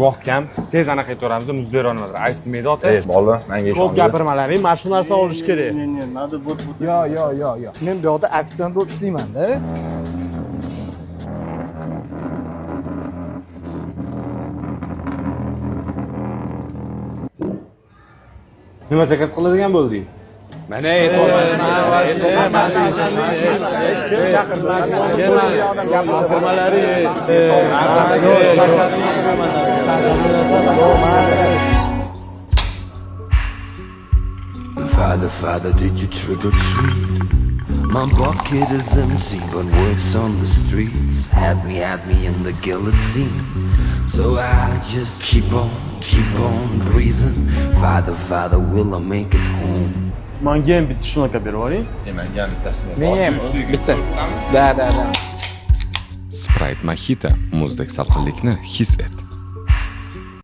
Vaqt kam, tez anaqa aytaveramiz, muzlayroq nimadir. Ice nima edi oti? Ey, bolalar, menga Ko'p ishoninglar. gapirmalaring, mana shu narsa olish kerak. Не, не, надо вот вот. Yo, yo, yo, yo. Men bu yoqda ofitsiant bo'lib ishlayman-da. Nima zakaz qiladigan bo'ldik? Mana Father, father, did you trick or treat? My bucket is empty, but words on the streets had me in the guillotine. So I just keep on breathing. Father, father, will I make it home? Manga ham bitta shunaqa berib yuboring. Menga ham bittasini. Men ham bitta. Da, da, da. Sprite Mojito muzdek salqinlikni his et.